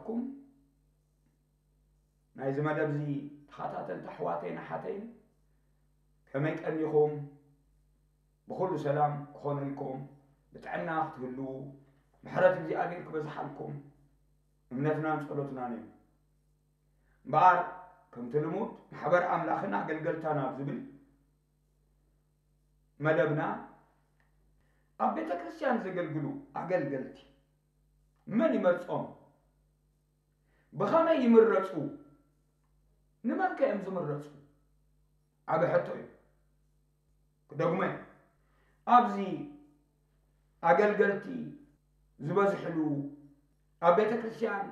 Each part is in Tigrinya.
ኩም ናይዚ መደብ እዚ ተኸታተልቲ ኣሕዋተይን ኣሓተይን ከመይ ቀኒኹም? ብኹሉ ሰላም ክኾነልኩም፣ ብጥዕና ክትህልዉ፣ ምሕረት እግዚኣብሔር ክበዝሓልኩም እምነትናን ጸሎትናን እዩ። እምበኣር ከምቲ ልሙድ ማሕበር ኣምላኽን ኣገልገልታን ኣብ ዝብል መደብና ኣብ ቤተ ክርስቲያን ዘገልግሉ ኣገልገልቲ መን ይመርጾም? ብኸመይ ይምረጹ? ንመን ከ እዮም ዝምረጹ? ዓቢ ሕቶ እዩ። ክደግሞ እየ። ኣብዚ ኣገልገልቲ ዝበዝሕሉ፣ ኣብ ቤተ ክርስቲያን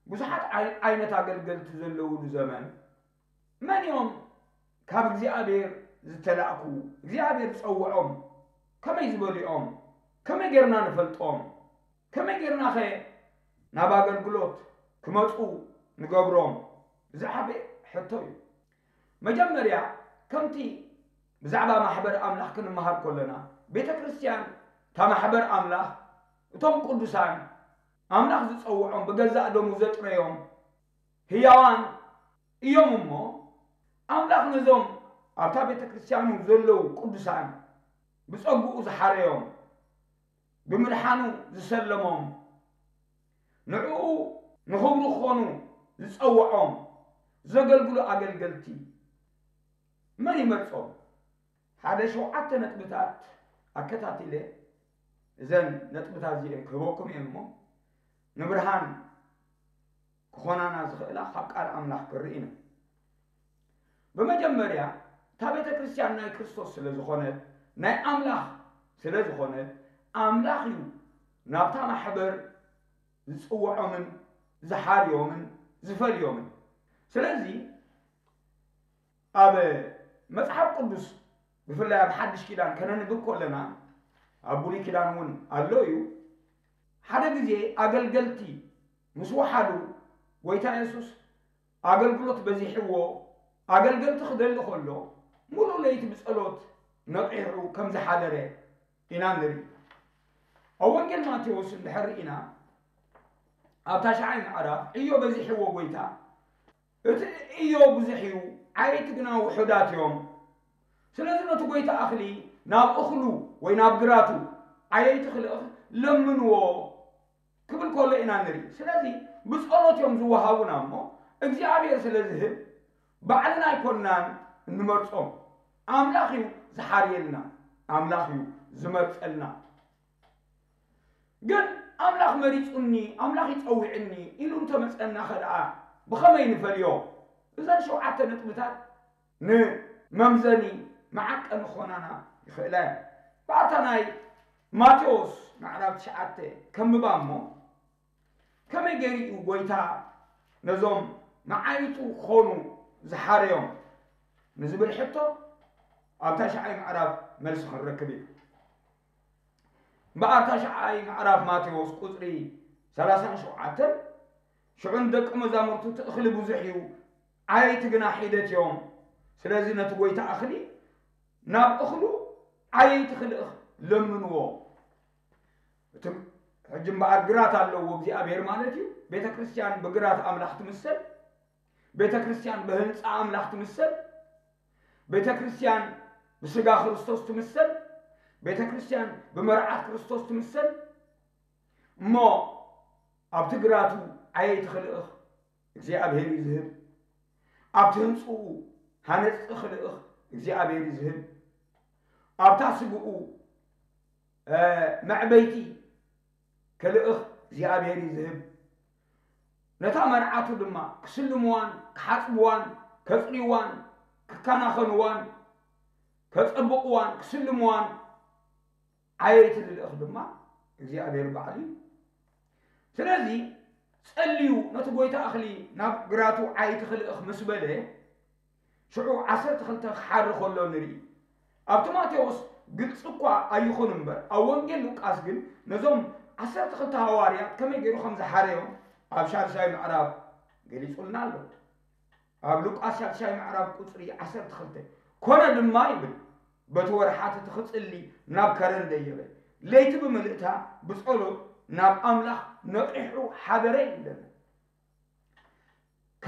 ብዙሓት ዓይ- ዓይነት ኣገልገልቲ ዘለውሉ ዘመን፣ መን እዮም ካብ እግዚኣብሔር ዝተላእኩ? እግዚኣብሔር ዝጸውዖም ከመይ ዝበሉ እዮም? ከመይ ጌርና ንፈልጦም? ከመይ ጌርናኸ ናብ ኣገልግሎት ክመጹ ንገብሮም? ዝዓበየ ሕቶ እዩ። መጀመርያ ከምቲ ብዛዕባ ማሕበር ኣምላኽ ክንመሃር ከለና፣ ቤተ ክርስቲያን እታ ማሕበር ኣምላኽ፣ እቶም ቅዱሳን፣ ኣምላኽ ዝጸውዖም፣ ብገዛእ ደሙ ዘጥረዮም ህያዋን እዮም እሞ፣ ኣምላኽ ነዞም ኣብታ ቤተ ክርስቲያኑ ዘለዉ ቅዱሳን ብጸግኡ ዝሓረዮም፣ ብምድሓኑ ዝሰለሞም፣ ንዕኡ ንኽብሩ ክኾኑ ዝጸውዖም ዘገልግሉ ኣገልገልቲ መን ይመርጾም? ሓደ ሸውዓተ ነጥብታት ኣከታቲለ እዘን ነጥብታት እዚኤን ክህበኩም እየ እሞ፣ ንብርሃን ክኾናና ዝኽእላ ካብ ቃል ኣምላኽ ክርኢ ኢና። ብመጀመርያ እታ ቤተ ክርስቲያን ናይ ክርስቶስ ስለ ዝኾነት፣ ናይ ኣምላኽ ስለ ዝኾነት፣ ኣምላኽ እዩ ናብታ ማሕበር ዝጽውዖምን ዝሓርዮምን ዝፈልዮምን። ስለዚ ኣብ መጽሓፍ ቅዱስ ብፍላይ ኣብ ሓድሽ ኪዳን ከነንብብ ከለና፣ ኣብ ብሉይ ኪዳን እውን ኣሎ እዩ። ሓደ ግዜ ኣገልገልቲ ምስ ወሓዱ፣ ጎይታ የሱስ ኣገልግሎት በዚሕዎ፣ ኣገልገልቲ ክደሊ ከሎ፣ ሙሉእ ለይቲ ብጸሎት ነቒሑ ከም ዝሓደረ ኢና ንርኢ። ኣብ ወንጌል ማቴዎስ እንድሕር ርኢና፣ ኣብ ታሽዓይ ምዕራፍ ዕዮ በዚሕዎ ጎይታ፣ እቲ ዕዮ ብዙሕ እዩ፣ ዓየይቲ ግና ውሑዳት እዮም። ስለዚ ነቲ ጎይታ እኽሊ ናብ እኽሉ ወይ ናብ ግራቱ ዓየይቲ ክልእኽ ለምንዎ ክብል ከሎ ኢና ንርኢ። ስለዚ ብጸሎት እዮም ዝወሃቡና እሞ እግዚኣብሔር ስለ ዝህብ ባዕልና ኣይኮንናን እንመርጾም። ኣምላኽ እዩ ዝሓርየልና፣ ኣምላኽ እዩ ዝመርጸልና። ግን ኣምላኽ መሪጹኒ፣ ኣምላኽ ይጸውዕኒ ኢሉ እንተመጸና ኸ ደኣ ብኸመይ ንፈልዮ? እዘን ሸውዓተ ነጥብታት ንመምዘኒ መዓቀኒ ክኾናና ይኽእላ እየን። ብኣታ ናይ ማቴዎስ ምዕራፍ ትሽዓተ ከንብባ እሞ፣ ከመይ ገይሩ እዩ ጎይታ ነዞም ንዓይቱ ክኾኑ ዝሓረዮም ንዝብል ሕቶ ኣብ ታሽዓይ ምዕራፍ መልሲ ክንረክብ እዩ። እምበኣር ታሽዓይ ምዕራፍ ማቴዎስ ቁጽሪ ሰላሳን ሸውዓተን፣ ሽዑ ንደቂ መዛሙርቱ እቲ እኽሊ ብዙሕ እዩ፣ ዓየይቲ ግና ሒደት እዮም። ስለዚ ነቲ ጎይታ እኽሊ ናብ እኽሉ ዓየይቲ ክልእኽ ለምንዎ። እቲ ሕጂ እምበኣር ግራት ኣለዎ እግዚኣብሔር ማለት እዩ። ቤተ ክርስቲያን ብግራት ኣምላኽ ትምሰል። ቤተ ክርስቲያን ብህንፃ ኣምላኽ ትምሰል። ቤተ ክርስቲያን ብስጋ ክርስቶስ ትምሰል። ቤተ ክርስቲያን ብመርዓት ክርስቶስ ትምሰል። እሞ ኣብቲ ግራቱ ዓየይቲ ክልእኽ እግዚኣብሔር እዩ ዝህብ። ኣብቲ ህንፅኡ ሃነፅቲ ክልእኽ እግዚኣብሔር እዩ ዝህብ። ኣብታ ስግኡ እ፣ መዕበይቲ ክልእኽ እግዚኣብሔር እዩ ዝህብ። ነታ መርዓቱ ድማ ክስልምዋን ክሓጽብዋን ከጽርይዋን ክከናኸንዋን ከጸብቕዋን ክስልምዋን ዓየይቲ ዝልእኽ ድማ እግዚኣብሔር ባዕሉ እዩ። ስለዚ ጸልዩ ነቲ ጎይታ እኽሊ ናብ ግራቱ ዓየይቲ ክልእኽ ምስ በለ ሽዑ ዓሰርተ ክልተ ክሓሪ ከሎ ንርኢ። ኣብቲ ማቴዎስ ግልጺ እኳ ኣይኹን እምበር፣ ኣብ ወንጌል ሉቃስ ግን ነዞም ዓሰርተ ክልተ ሃዋርያት ከመይ ገይሩ ከም ዝሓረዮም ኣብ ሻድሻይ ምዕራፍ ገሊጹልና ኣሎ። ኣብ ሉቃስ ሻድሻይ ምዕራፍ ቁጽሪ ዓሰርተ ክልተ፣ "ኮነ ድማ" ይብል፣ "በቲ ወርሓት እቲ ክጽሊ ናብ ከረን ደየበ። ለይቲ ብምልእታ ብጸሎት ናብ ኣምላኽ ነቒሑ ሓደረ" ይብለና።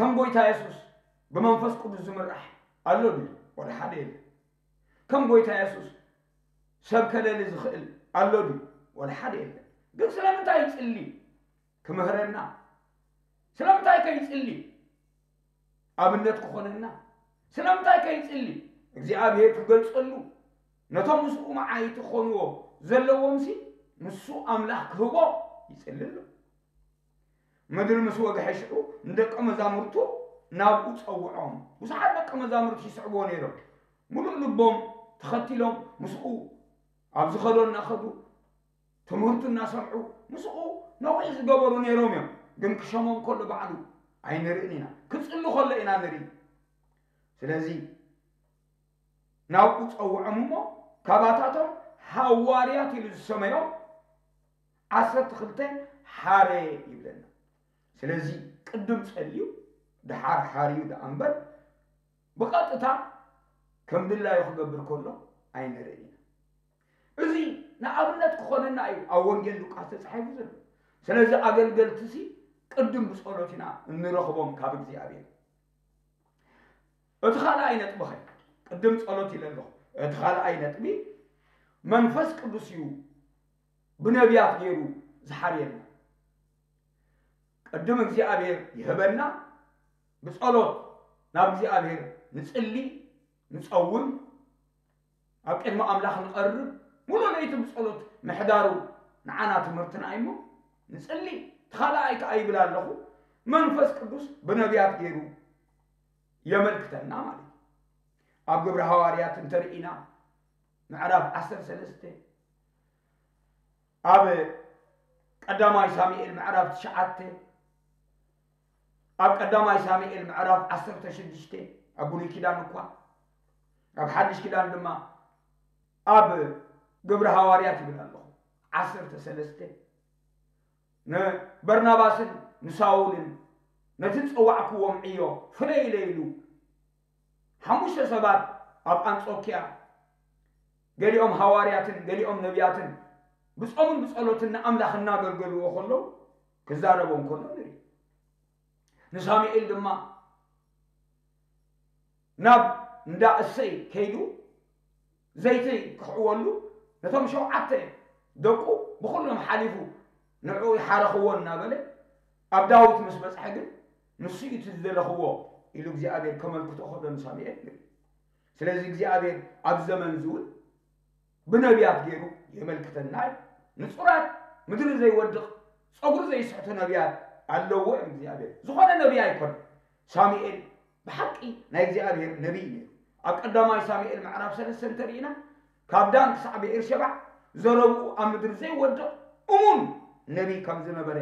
ከም ጎይታ የሱስ ብመንፈስ ቅዱስ ዝምራሕ ኣሎ ድዩ? ወላ ሓደ የለን። ከም ጎይታ የሱስ ሰብ ከለሊ ዝኽእል ኣሎ ድዩ? ወላ ሓደ የለን። ግን ስለምንታይ ይጽሊ? ክምህረና። ስለምንታይ ከይጽሊ? ኣብነት ክኾነና። ስለምንታይ ከይጽሊ? እግዚኣብሔር ክገልጸሉ፣ ነቶም ምስኡ መዓይቲ ክኾንዎ ዘለዎም ሲ ንሱ ኣምላኽ ክህቦ ይጽሊ ኣሎ። ምድሪ ምስ ወግሐ ሽዑ ንደቀ መዛሙርቱ ናብኡ ጸውዖም። ብዙሓት ደቀ መዛሙርቲ ይስዕብዎ ነይሮም። ሙሉእ ልቦም ተኸቲሎም ምስኡ ኣብ ዝኸዶ እናኸዱ ትምህርቱ እናሰምዑ ምስኡ ነዊሕ ዝገበሩ ነይሮም እዮም። ግን ክሸሞም ከሎ ባዕሉ ኣይንርእን ኢና። ክጽሉ ከሎ ኢና ንርኢ። ስለዚ ናብኡ ጸውዖም እሞ ካባታቶም ሃዋርያት ኢሉ ዝሰመዮም ዓሰርተ ክልተ ሓረ ይብለና። ስለዚ ቅድም ጸልዩ ደሓር ሓርዩ ደኣ እምበር ብቐጥታ ከም ድላዩ ክገብር ከሎ ኣይንርእን ኢና። እዚ ንኣብነት ክኾነና እዩ ኣብ ወንጌል ሉቃስ ተጻሒፉ ዘሎ። ስለዚ ኣገልገልትሲ ቅድም ብጸሎት ኢና እንረኽቦም ካብ እግዚኣብሔር። እቲ ካልኣይ ነጥብኸ ቅድም ጸሎት ኢለ ኣለኹ። እቲ ካልኣይ ነጥቢ መንፈስ ቅዱስ እዩ ብነቢያት ገይሩ ዝሓርየና። ቅድም እግዚኣብሔር ይህበና፣ ብጸሎት ናብ እግዚኣብሔር ንጽሊ፣ ንጸውም፣ ኣብ ቅድሚ ኣምላኽ ንቐርብ፣ ሙሉእ ለይቲ ብጸሎት ምሕዳሩ ንዓና ትምህርትና እዩ እሞ ንጽሊ። እቲ ካልኣይ ከኣ ይብል ኣለኹ መንፈስ ቅዱስ ብነቢያት ገይሩ የመልክተና ማለት እዩ። ኣብ ግብሪ ሃዋርያት እንተርኢና ምዕራፍ ዓሰርተ ሰለስተ፣ ኣብ ቀዳማይ ሳሙኤል ምዕራፍ ትሽዓተ፣ ኣብ ቀዳማይ ሳሙኤል ምዕራፍ ዓሰርተ ሽዱሽተ፣ ኣብ ብሉይ ኪዳን እኳ፣ ኣብ ሓድሽ ኪዳን ድማ ኣብ ግብሪ ሃዋርያት ይብል ኣለኹ ዓሰርተ ሰለስተ፣ ንበርናባስን ንሳውልን ነቲ ዝጸዋዕክዎም ዕዮ ፍለይለይ ኢሉ ሓሙሽተ ሰባት ኣብ ኣንጾኪያ፣ ገሊኦም ሃዋርያትን ገሊኦም ነቢያትን ብጾምን ብጸሎትን ንኣምላኽ እናገልገልዎ ከለዉ ክዛረቦም ከሎ ንርኢ። ንሳሙኤል ድማ ናብ እንዳ እሰይ ከይዱ ዘይቲ ክሕወሉ ነቶም ሸውዓተ ደቁ ብኹሎም ሓሊፉ ንዕኡ ይሓረኽዎ እናበለ ኣብ ዳዊት ምስ በጽሐ ግን ንሱ እዩ እቲ ዝደለኽዎ ኢሉ እግዚኣብሔር ከመልክቶ ከሎ ንሳሙኤል ንርኢ። ስለዚ እግዚኣብሔር ኣብ ዘመን እዚ እውን ብነቢያት ገይሩ የመልክተና እዩ። ንጹራት፣ ምድሪ ዘይወድቕ፣ ጸጉሪ ዘይስሕቱ ነቢያት ኣለዎ እዮም እግዚኣብሔር። ዝኾነ ነቢይ ኣይኮነን። ሳሙኤል ብሓቂ ናይ እግዚኣብሔር ነቢይ ነይሩ። ኣብ ቀዳማይ ሳሙኤል ምዕራፍ ሰለስተ እንተርኢና ካብ ዳን ክሳዕ ብኤርሸባዕ ዘረብኡ ኣብ ምድሪ ዘይወድቕ እሙን ነቢይ ከም ዝነበረ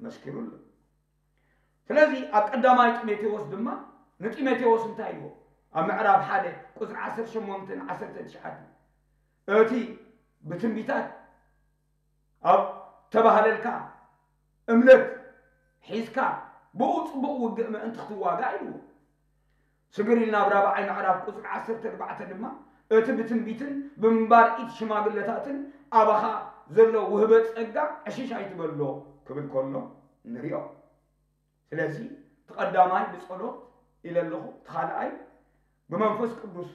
መስኪሩ ኣሎ። ስለዚ ኣብ ቀዳማይ ጢሞቴዎስ ድማ ንጢሞቴዎስ እንታይ ኢልዎ? ኣብ ምዕራፍ ሓደ ቁጽሪ ዓሰርተ ሸሞንተን ዓሰርተ ትሽዓተን፣ እቲ ብትንቢታት ኣብ ተባህለልካ እምነት ሒዝካ ብኡ ጽቡቕ ውግእ ምእንቲ ክትዋጋእ ኢልዎ። ስግር ኢልና ኣብ ራብዓይ ምዕራፍ ቁጽሪ ዓሰርተ ኣርባዕተ ድማ እቲ ብትንቢትን ብምንባር ኢድ ሽማግለታትን ኣባኻ ዘሎ ውህበት ጸጋ ዕሽሽ ኣይትበሎ ክብል ከሎ ንሪኦ። ስለዚ እቲ ቀዳማይ ብጸሎት ኢለ ኣለኹ፣ እቲ ካልኣይ ብመንፈስ ቅዱስ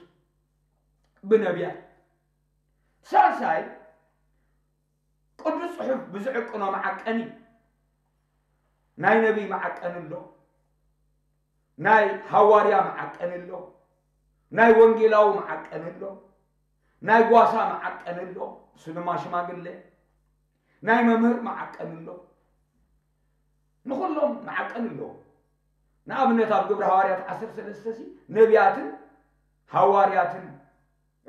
ብነቢያት፣ ሳልሳይ ቅዱስ ጽሑፍ ብዝዕቅኖ መዓቀኒ፣ ናይ ነቢይ መዓቀኒ ኣሎ፣ ናይ ሃዋርያ መዓቀኒ ኣሎ፣ ናይ ወንጌላዊ መዓቀኒ ኣሎ፣ ናይ ጓሳ መዓቀኒ ኣሎ፣ እሱ ድማ ሽማግለ፣ ናይ መምህር መዓቀኒ ኣሎ። ንኹሎም መዓቀኒ ኣለዎ። ንኣብነት ኣብ ግብሪ ሃዋርያት ዓሰርተ ሰለስተ ሲ ነቢያትን ሃዋርያትን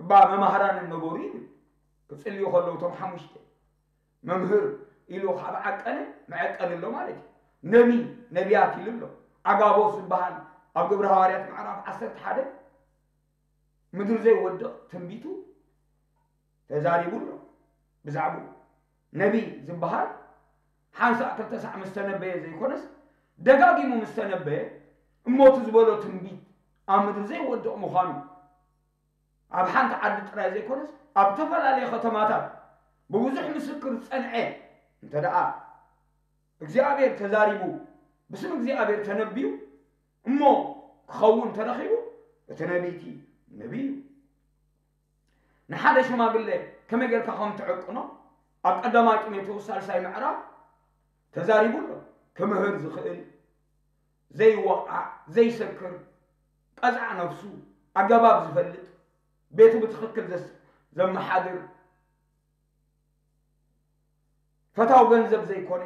እባ መማህራንን ነበሩ ይብል። ክጽልዩ ከለዉ እቶም ሓሙሽተ መምህር ኢሉ ካብ ዓቀነ መዐቀኒ ኣሎ ማለት እዩ። ነቢ ነቢያት ኢሉ ኣሎ። ኣጋቦስ ዝበሃል ኣብ ግብሪ ሃዋርያት ምዕራፍ ዓሰርተ ሓደ ምድሪ ዘይወድቕ ትንቢቱ ተዛሪቡ ኣሎ። ብዛዕባኡ ነቢ ዝበሃል ሓንሳእ ክልተ ሳዕ ምስ ተነበየ ዘይኮነስ ደጋጊሙ ምስ ተነበየ እሞ እቲ ዝበሎ ትንቢት ኣብ ምድሪ ዘይወድቕ ምዃኑ ኣብ ሓንቲ ዓዲ ጥራይ ዘይኮነስ ኣብ ዝተፈላለየ ከተማታት ብብዙሕ ምስክር ዝጸንዐ እንተ ደኣ እግዚኣብሔር ተዛሪቡ ብስም እግዚኣብሔር ተነቢዩ እሞ ክኸውን ተረኺቡ፣ እቲ ነቢይ እቲ ነቢይ እዩ። ንሓደ ሽማግለ ከመይ ጌርካ ከም ትዕቅኖ ኣብ ቀዳማይ ጢሞቴዎስ ሳልሳይ ምዕራፍ ተዛሪቡ ኣሎ። ክምህር ዝኽእል፣ ዘይወቓዕ፣ ዘይሰክር፣ ቀዛዕ ነፍሱ፣ ኣገባብ ዝፈልጥ፣ ቤቱ ብትኽክል ዘስ-፣ ዘመሓድር፣ ፈታው ገንዘብ ዘይኮነ፣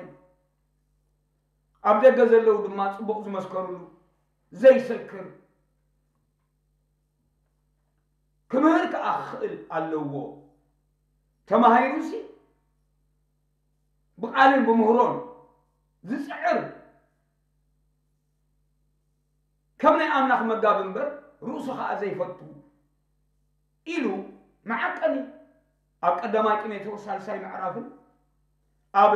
ኣብ ደገ ዘለዉ ድማ ጽቡቕ ዝመስከሩሉ፣ ዘይሰክር፣ ክምህር ከኣ ክኽእል ኣለዎ። ተማሂሩሲ ብቓልን ብምህሮን ዝጽዕር፣ ከም ናይ ኣምላኽ መጋቢ እምበር ርእሱ ኸኣ ዘይፈቱ ኢሉ መዓቀኒ ኣብ ቀዳማይ ጢሞቴዎስ ሳልሳይ ምዕራፍን ኣብ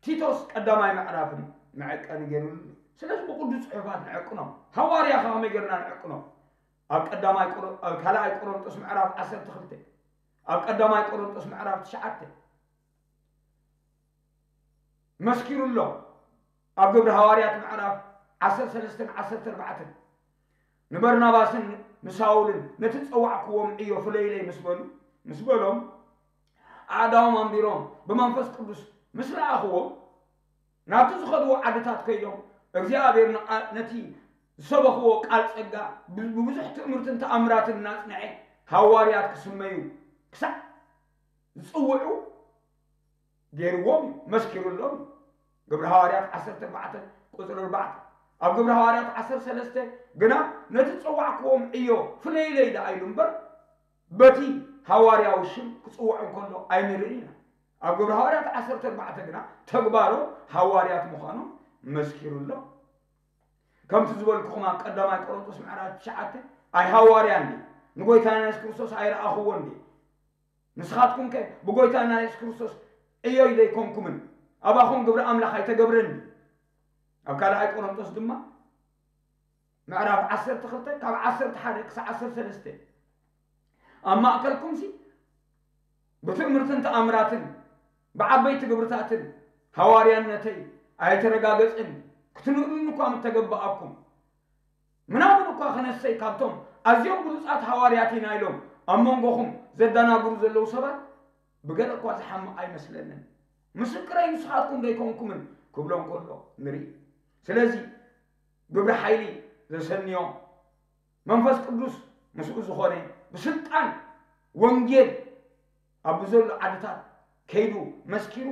ቲቶስ ቀዳማይ ምዕራፍን መዐቀኒ ገይሩሉ። ስለዚ ብቅዱስ ጽሑፋት ንዕቅኖም። ሃዋርያ ኸ ከመይ ጌርና ንዕቅኖም? ኣብ ቀዳማይ ቆሮ-፣ ኣብ ካልኣይ ቆሮንጦስ ምዕራፍ ዓሰርተ ክልተ፣ ኣብ ቀዳማይ ቆሮንጦስ ምዕራፍ ትሽዓተ መስኪሩ ኣሎ። ኣብ ግብሪ ሃዋርያት ምዕራፍ ዓሰርተ ሰለስተን ዓሰርተ ኣርባዕተን ንበርናባስን ንሳውልን ነቲ ዝጸዋዕክዎም ዕዮ ፍለዩለይ ምስ በሉ፣ ምስ በሎም፣ ኣእዳዎም ኣንቢሮም ብመንፈስ ቅዱስ ምስ ለኣኽዎም፣ ናብቲ ዝኸድዎ ዓድታት ከይዶም፣ እግዚኣብሔር ንቓ-፣ ነቲ ዝሰበኽዎ ቃል ጸጋ ብ-፣ ብብዙሕ ትእምርትን ተኣምራትን እናጽንዐ ሃዋርያት ክስመዩ ክሳዕ ዝጽውዑ ገይርዎም እዩ፣ መስኪሩሎም እዩ። ግብሪ ሃዋርያት ዓሰርተ ኣርባዕተ ቁጽሪ ኣርባዕተ። ኣብ ግብሪ ሃዋርያት ዓሰርተ ሰለስተ ግና ነቲ ዝጸዋዕክዎም ዕዮ ፍለዩለይ ደኣ ኢሉ እምበር፣ በቲ ሃዋርያዊ ሽም ክጽውዖም ከሎ ኣይንርእን ኢና። ኣብ ግብሪ ሃዋርያት ዓሰርተ ኣርባዕተ ግና ተግባሮም ሃዋርያት ምዃኖም መስኪሩሎም። ከምቲ ዝበልኩኹም ኣብ ቀዳማይ ቆሮንቶስ ምዕራፍ ትሽዓተ፣ ኣይ ሃዋርያ እንዴ? ንጎይታና የሱስ ክርስቶስ ኣይረኣኹዎ እንዴ? ንስኻትኩም ከ ብጎይታና የሱስ ክርስቶስ ዕዮይ ዘይኮንኩምን? ኣባኹም ግብሪ ኣምላኽ ኣይተገብረን ድዩ? ኣብ ካልኣይ ቆሮንቶስ ድማ ምዕራፍ ዓሰርተ ክልተ ካብ ዓሰርተ ሓደ ክሳዕ ዓሰርተ ሰለስተ፣ ኣብ ማእከልኩምሲ ብትእምርትን ተኣምራትን ብዓበይቲ ግብርታትን ሃዋርያነተይ ኣይተረጋገጽን፣ ክትንእዱኒ እኳ ምተገበኣኩም። ምናምን እኳ ክነሰይ ካብቶም ኣዝዮም ብሉጻት ሃዋርያት ኢና ኢሎም ኣብ መንጎኹም ዘደናግሩ ዘለዉ ሰባት ብገለ እኳ ዝሓምቕ ኣይመስለንን። ምስክረይ ንስኻትኩም ዶ ኣይኮንኩምን ክብሎም ከሎ ንርኢ። ስለዚ ግብሪ ሓይሊ ዘሰንዮ መንፈስ ቅዱስ ምስኡ ዝኾነ ብስልጣን ወንጌል ኣብ ብዘሎ ዓድታት ከይዱ መስኪሩ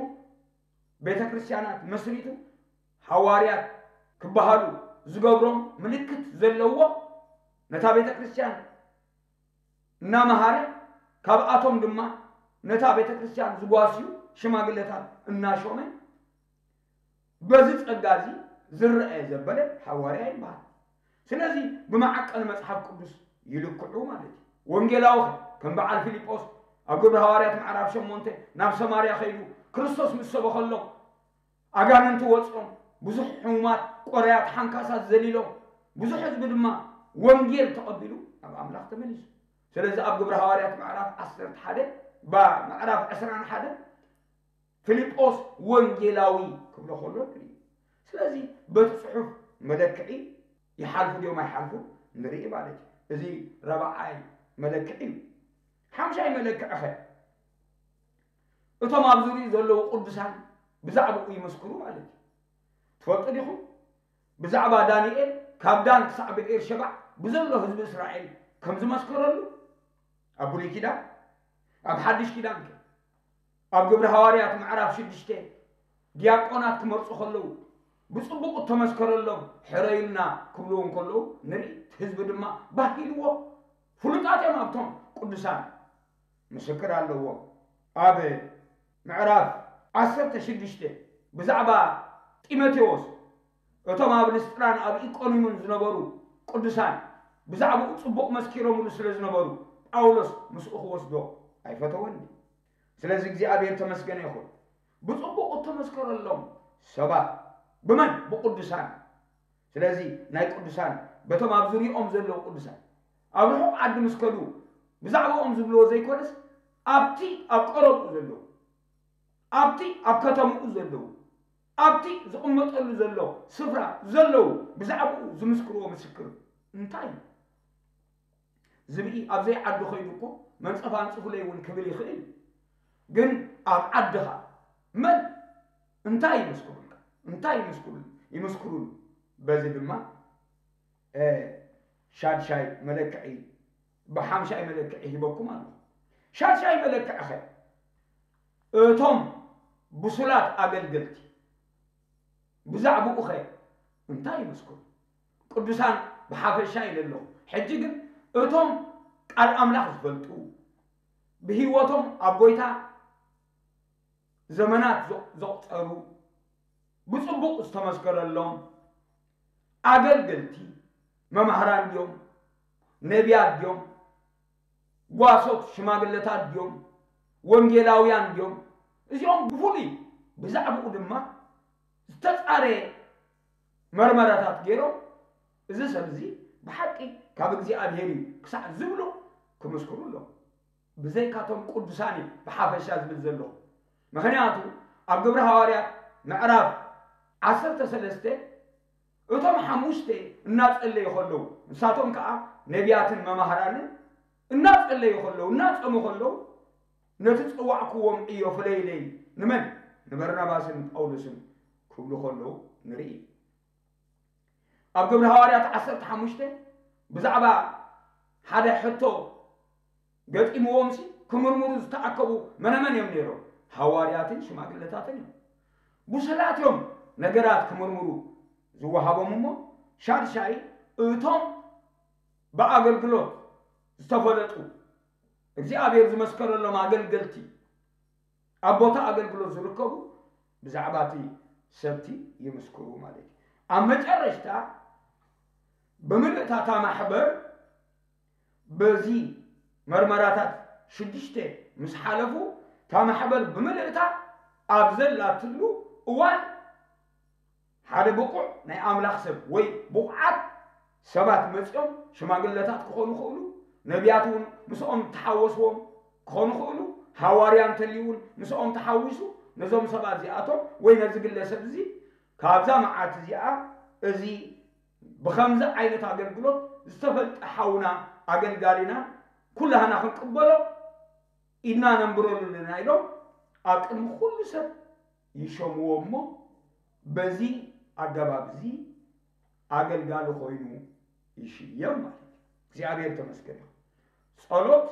ቤተ ክርስቲያናት መስሪቱ ሃዋርያት ክበሃሉ ዝገብሮም ምልክት ዘለዎ ነታ ቤተ ክርስቲያን እናመሃረ ካብኣቶም ድማ ነታ ቤተ ክርስቲያን ዝጓስዩ ሽማግለታት እናሾመ በዚ ጸጋ እዚ ዝረአ ዘበለ ሃዋርያ ይበሃል። ስለዚ ብመዓቀኒ መጽሓፍ ቅዱስ ይልክዑ ማለት እዩ። ወንጌላዊ ኸ ከም በዓል ፊልጶስ ኣብ ግብሪ ሃዋርያት ምዕራፍ ሸሞንተ ናብ ሰማርያ ኸይዱ ክርስቶስ ምስ ሰበኸሎም ኣጋንንቲ ወጾም፣ ብዙሕ ሕሙማት፣ ቆረያት፣ ሓንካሳት ዘሊሎም፣ ብዙሕ ህዝቢ ድማ ወንጌል ተቐቢሉ ናብ ኣምላኽ ተመሊሱ። ስለዚ ኣብ ግብሪ ሃዋርያት ምዕራፍ ዓሰርተ ሓደ፣ ባ-፣ ምዕራፍ ዕስራን ሓደን ፊልጶስ ወንጌላዊ ክብሎ ከሎ ንርኢ። ስለዚ በቲ ጽሑፍ መለክዒ ይሓልፉ ድዮም ኣይሓልፉ ንርኢ ማለት እዩ። እዚ ራብዓይ መለክዒ እዩ። ሓምሻይ መለክዒ ኸ? እቶም ኣብ ዙርይኡ ዘለዉ ቅዱሳን ብዛዕባኡ ይመስክሩ ማለት እዩ። ትፈልጡ ዲኹም? ብዛዕባ ዳንኤል ካብ ዳን ክሳዕ ብኤርሸባዕ ብዘሎ ህዝቢ እስራኤል ከም ዝመስከረሉ ኣብ ብሉይ ኪዳን፣ ኣብ ሓድሽ ኪዳን ከ? ኣብ ግብሪ ሃዋርያት ምዕራፍ ሽዱሽተ ዲያቆናት ክመርጹ ከለዉ ብጽቡቕ እተመስከረሎም ሕረዩልና ክብልዎ እንከለዉ ንርኢ። እቲ ህዝቢ ድማ ባህ ኢልዎ። ፍሉጣት እዮም ኣብቶም ቅዱሳን። ምስክር ኣለዎም። ኣብ ምዕራፍ ዓሰርተ ሽዱሽተ ብዛዕባ ጢሞቴዎስ እቶም ኣብ ልስጥራን ኣብ ኢቆንዩምን ዝነበሩ ቅዱሳን ብዛዕባኡ ጽቡቕ መስኪሮምሉ ስለ ዝነበሩ ጳውሎስ ምስኡ ክወስዶ ኣይፈተወን። ስለዚ እግዚኣብሔር ተመስገነ ይኹን። ብጽቡቕ እተመስከረሎም ሰባት ብመን? ብቅዱሳን። ስለዚ ናይ ቅዱሳን በቶም ኣብ ዙርያኦም ዘለዉ ቅዱሳን ኣብ ርሑቕ ዓዲ ምስ ከዱ ብዛዕባኦም ዝብልዎ ዘይኮነስ ኣብቲ ኣብ ቀረብኡ ዘለዉ ኣብቲ ኣብ ከተምኡ ዘለዉ ኣብቲ ዝቕመጠሉ ዘሎ ስፍራ ዘለዉ ብዛዕባኡ ዝምስክርዎ ምስክር እንታይ እዩ? ዝብኢ ኣብ ዘይዓዲ ኸይዱ እኮ መንጸፍ ኣንጽፉለይ እውን ክብል ይኽእል እዩ። ግን ኣብ ዓድኻ መን እንታይ ይምስክሩልካ? እንታይ ይምስክሩሉ? ይምስክሩሉ። በዚ ድማ ሻድሻይ መለክዒ፣ ብሓምሻይ መለክዒ ሂበኩም ኣለኹ። ሻድሻይ መለክዒኸ እቶም ብሱላት ኣገልገልቲ ብዛዕባኡኸ እንታይ ይምስክሩ? ቅዱሳን ብሓፈሻ ኢለ ኣለኹ። ሕጂ ግን እቶም ቃል ኣምላኽ ዝፈልጡ፣ ብህይወቶም ኣብ ጎይታ ዘመናት ዘቑጸሩ፣ ብጽቡቕ ዝተመስከረሎም ኣገልገልቲ፣ መማህራን ድዮም? ነቢያት ድዮም? ጓሶት ሽማግለታት ድዮም? ወንጌላውያን ድዮም? እዚኦም ብፍሉይ ብዛዕባኡ ድማ ዝተጻረየ መርመራታት ገይሮም፣ እዚ ሰብ እዚ ብሓቂ ካብ እግዚኣብሔር እዩ ክሳዕ ዝብሉ ክምስክሩ ኣለዎም። ብዘይካቶም ቅዱሳን እዩ ብሓፈሻ ዝብል ዘለኹ። ምኽንያቱ ኣብ ግብሪ ሃዋርያት ምዕራፍ ዓሰርተ ሰለስተ እቶም ሓሙሽተ እናጸለዩ ከለዉ፣ ንሳቶም ከኣ ነቢያትን መማህራንን እናጸለዩ ከለዉ፣ እናጸሙ ከለዉ፣ ነቲ ጸዋዕክዎም ዕዮ ፍለይለይ ንመን? ንበርናባስን ጳውሎስን ክብሉ ከለዉ ንርኢ። ኣብ ግብሪ ሃዋርያት ዓሰርተ ሓሙሽተ ብዛዕባ ሓደ ሕቶ ገጢምዎምሲ ክምርምሩ ዝተኣከቡ መነመን እዮም ነይሮም? ሃዋርያትን ሽማግለታትን እዮም። ብሱላት እዮም ነገራት ክምርምሩ ዝወሃቦም እሞ፣ ሻድሻይ እቶም ብኣገልግሎት ዝተፈለጡ እግዚኣብሔር ዝመስከረሎም ኣገልገልቲ ኣብ ቦታ ኣገልግሎት ዝርከቡ ብዛዕባ እቲ ሰብቲ ይምስክሩ ማለት እዩ። ኣብ መጨረሽታ ብምልእታ እታ ማሕበር በዚ መርመራታት ሽዱሽተ ምስ ሓለፉ እታ ማሕበር ብምልእታ ኣብ ዘላትሉ እዋን ሓደ ብቑዕ ናይ ኣምላኽ ሰብ ወይ ብቑዓት ሰባት መጺኦም ሽማግለታት ክኾኑ ይኽእሉ፣ ነቢያት እውን ምስኦም ተሓወስዎም ክኾኑ ይኽእሉ፣ ሃዋርያ እንተልዩ እውን ምስኦም ተሓዊሱ ነዞም ሰባት እዚኣቶም ወይ ነዚ ግለሰብ እዚ ካብዛ መዓት እዚኣ እዚ ብኸምዚ ዓይነት ኣገልግሎት ዝተፈልጠ ሓውና ኣገልጋሊና ኩላህና ክንቅበሎ ኢድና ነንብረሉ ኣለና ኢሎም ኣብ ቅድሚ ኩሉ ሰብ ይሸምዎ እሞ በዚ ኣገባብ እዚ ኣገልጋሊ ኮይኑ ይሽየም ማለት እዩ። እግዚኣብሔር ተመስገን ይኹን። ጸሎት፣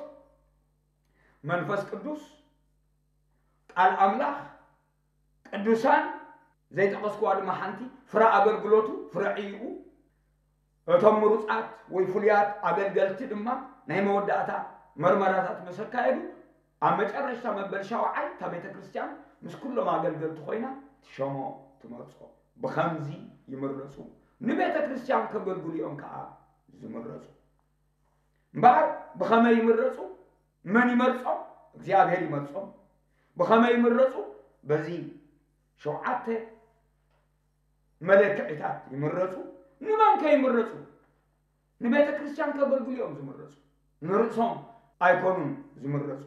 መንፈስ ቅዱስ፣ ቃል ኣምላኽ፣ ቅዱሳን ዘይጠቐስኩዋ ድማ ሓንቲ ፍረ ኣገልግሎቱ ፍረ ዕይኡ እቶም ምሩጻት ወይ ፍሉያት ኣገልገልቲ ድማ ናይ መወዳእታ መርመራታት ምስ ኣካየዱ ኣብ መጨረሽታ መበል ሻውዓይ እታ ቤተ ክርስቲያን ምስ ኩሎም ኣገልገልቲ ኮይና ትሸሞ ትመርጾ። ብኸምዚ ይምረጹ። ንቤተ ክርስቲያን ከገልግሉ እዮም ከኣ ዝምረጹ። እምበኣር ብኸመይ ይምረጹ? መን ይመርጾም? እግዚኣብሔር ይመርጾም። ብኸመይ ይምረጹ? በዚ ሸውዓተ መለክዒታት ይምረጹ። ንመን ከ ይምረጹ? ንቤተ ክርስቲያን ከገልግሉ እዮም ዝምረጹ። ንርእሶም ኣይኮኑን ዝምረጹ።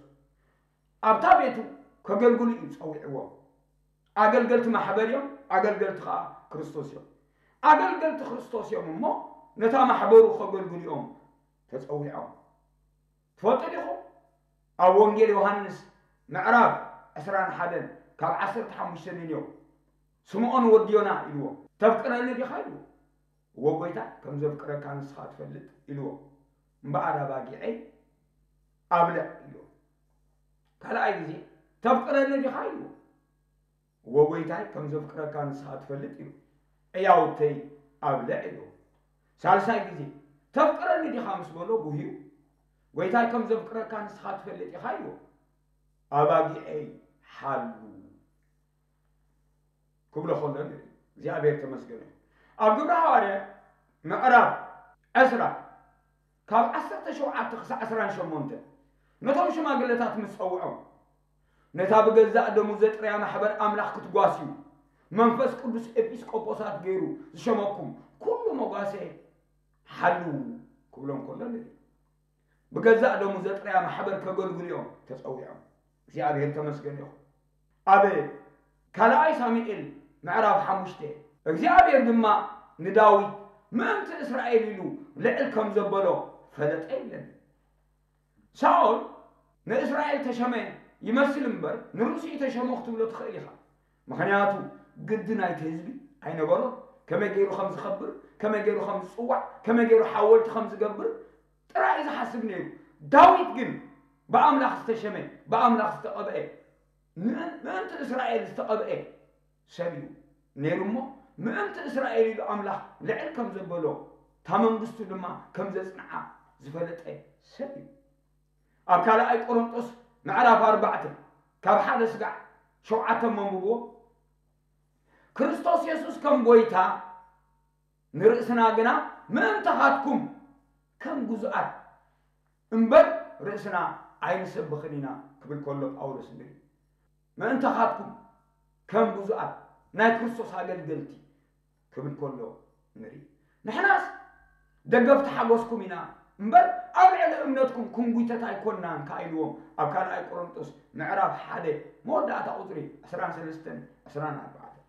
ኣብታ ቤቱ ከገልግሉ እዩ ጸዊዕዎም። ኣገልገልቲ ማሕበር እዮም፣ ኣገልገልቲ ኸዓ ክርስቶስ እዮም። ኣገልገልቲ ክርስቶስ እዮም እሞ ነታ ማሕበሩ ከገልግሉ እዮም ተጸዊዖም። ትፈልጡ ዲኹም? ኣብ ወንጌል ዮሃንስ ምዕራፍ ዕስራን ሓደን ካብ ዓሰርተ ሓሙሽተ ንንዮ ስምዖን ወዲ ዮና ኢልዎ፣ "ተፍቅረኒ ዲኻ?" ኢልዎ። "እወ ጐይታ፣ ከም ዘፍቅረካ ንስኻ ትፈልጥ" ኢልዎ። "እምበኣር ኣባጊዐይ ኣብልዕ" ኢልዎ። ካልኣይ ግዜ፣ "ተፍቅረኒ ዲኻ?" ኢልዎ። "እወ ጐይታይ፣ ከም ዘፍቅረካ ንስኻ ትፈልጥ" ኢሉ። "ዕያውተይ ኣብልዕ" ኢልዎ። ሳልሳይ ግዜ፣ "ተፍቅረኒ ዲኻ?" ምስ በሎ ጉህዩ፣ "ጐይታይ፣ ከም ዘፍቅረካ ንስኻ ትፈልጥ ኢኻ" ኢልዎ። "ኣባጊዐይ ሓሉ" ክብሎ ከሎ ንርኢ። እግዚኣብሔር ተመስገነ። ኣብ ግብረ ሃዋርያት ምዕራፍ ዕስራ ካብ ዓሰርተ ሸውዓተ ክሳዕ ዕስራን ሸሞንተ ነቶም ሽማግለታት ምስ ጸውዖም፣ "ነታ ብገዛእ ደሙ ዘጥረያ ማሕበር ኣምላኽ ክትጓስዩ፣ መንፈስ ቅዱስ ኤጲስቆጶሳት ገይሩ ዝሸመኩም ኩሉ መጓሰ ሓልዉ" ክብሎም ከሎ ንርኢ። ብገዛእ ደሙ ዘጥረያ ማሕበር ከገልግሉ እዮም ተጸዊዖም። እግዚኣብሔር ተመስገን ይኹን። ኣብ ካልኣይ ሳሙኤል ምዕራፍ ሓሙሽተ። እግዚኣብሔር ድማ ንዳዊት ምእንቲ እስራኤል ኢሉ ልዕል ከም ዘበሎ ፈለጠ ይብለና። ሳኦል ንእስራኤል ተሸመ ይመስል እምበር ንርእሱ ተሸሞ ክትብሎ ትኽእል ኢኻ። ምኽንያቱ ግዲ ናይቲ ህዝቢ ኣይነበሮን። ከመይ ገይሩ ከም ዝኸብር፣ ከመይ ገይሩ ከም ዝጽዋዕ፣ ከመይ ገይሩ ሓወልቲ ከም ዝገብር ጥራይ እዩ ዝሓስብ ነይሩ። ዳዊት ግን ብኣምላኽ ዝተሸመ፣ ብኣምላኽ ዝተቐብአ፣ ን- ምእንቲ እስራኤል ዝተቐብአ ሰብ እዩ ነይሩ እሞ፣ ምእንቲ እስራኤል ኢሉ ኣምላኽ ልዕል ከም ዘበሎ፣ እታ መንግስቱ ድማ ከም ዘጽንዓ ዝፈለጠ ሰብ እዩ። ኣብ ካልኣይ ቆሮንጦስ ምዕራፍ ኣርባዕተ ካብ ሓደ ስጋዕ ሸውዓተ መንብብዎ፣ ክርስቶስ የሱስ ከም ጎይታ ንርእስና ግና ምእንታኻትኩም ከም ግዙኣት እምበር ርእስና ኣይንሰብኽን ኢና ክብል ከሎ ጳውሎስ ንርኢ። ምእንታኻትኩም ከም ግዙኣት ናይ ክርስቶስ ኣገልገልቲ ክብል ከሎ ንርኢ። ንሕናስ ደገፍቲ ሓጎስኩም ኢና እምበር ኣብ ልዕሊ እምነትኩም ክንጉይተት ኣይኮንናን ከኣ ኢልዎም ኣብ ካልኣይ ቆሮንጦስ ምዕራፍ ሓደ መወዳእታ ቁጽሪ ዕስራን ሰለስተን ዕስራን ኣርባዕተን።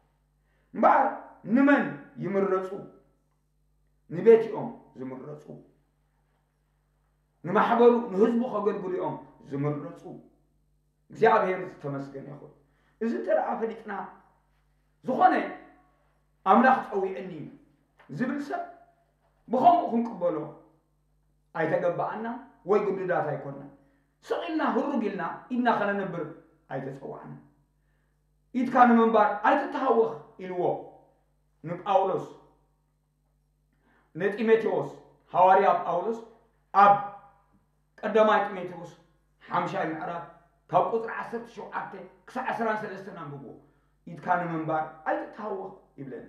እምበኣር ንመን ይምረጹ? ንቤት እዮም ዝምረጹ። ንማሕበሩ ንህዝቡ ከገልግሉ እዮም ዝምረጹ። እግዚኣብሔር ዝተመስገነ ይኹን። እዚ እንተ ደኣ ፈሊጥና ዝኾነ ኣምላኽ ጸዊዕኒ እዩ ዝብል ሰብ ብኸምኡ ክንቅበሎ ኣይተገባኣና ወይ ግዱዳት ኣይኮንና። ስቕ ኢልና ህሩግ ኢልና ኢድና ከነንብር ኣይተጸዋዕና። ኢድካ ንምንባር ኣይትተሃወኽ ኢልዎ ንጳውሎስ ንጢሞቴዎስ። ሃዋርያ ጳውሎስ ኣብ ቀዳማይ ጢሞቴዎስ ሓምሻይ ምዕራፍ ካብ ቁጽሪ ዓሰርተ ሸውዓተ ክሳዕ ዕስራን ሰለስተን ኣንብብዎ። ኢድካ ንምንባር ኣይትተሃወኽ ይብለና።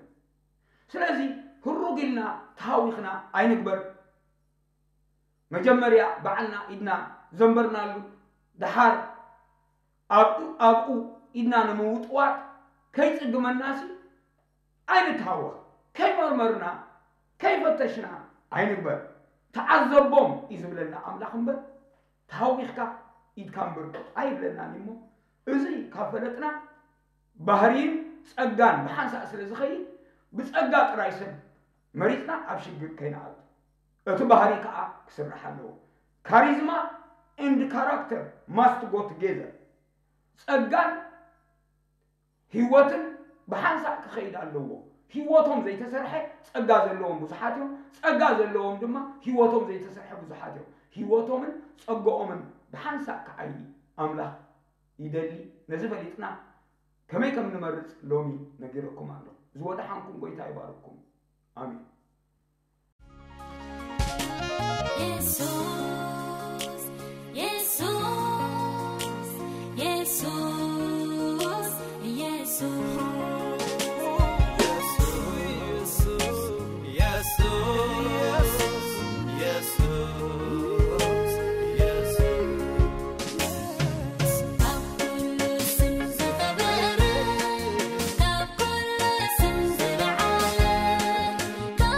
ስለዚ ህሩግ ኢልና ተሃዊኽና ኣይንግበር። መጀመርያ ባዕልና ኢድና ዘንበርናሉ፣ ደሓር ኣብኡ ኣብኡ ኢድና ንምውጥዋጥ ከይጽግመናሲ ኣይንተሃወኽ። ከይመርመርና ከይፈተሽና ኣይንግበር። ተዓዘቦም እዩ ዝብለና ኣምላኽ እምበር ተሃዊኽካ ኢድካ እምበር ኣይብለናን እሞ፣ እዚ ካብ ፈለጥና ባህርይን ጸጋን ብሓንሳእ ስለ ዝኸይድ ብጸጋ ጥራይ ሰብ መሪጽና ኣብ ሽግር ከይንኣቱ እቲ ባህሪ ከኣ ክስራሕ ኣለዎ። Charisma and character must go together። ጸጋን ህይወትን ብሓንሳእ ክኸይድ ኣለዎ። ህይወቶም ዘይተሰርሐ ጸጋ ዘለዎም ብዙሓት እዮም። ጸጋ ዘለዎም ድማ ህይወቶም ዘይተሰርሐ ብዙሓት እዮም። ህይወቶምን ጸጋኦምን ብሓንሳእ ክዓዪ ኣምላኽ ይደሊ። ነዚ ፈሊጥና ከመይ ከም ንመርጽ ሎሚ ነጊረኩም ኣለኹ። ዝወደሓንኩም ጎይታ ይባርኩም። ኣሜን። የሱስ፣ የሱስ፣ የሱስ፣ የሱስ፣ የሱስ፣ የሱስ፣ የሱስ። ካብ ኩሉ ስም ዝኸበረ፣ ካብ ኩሉ ስም ዝለዓለ፣ ካብ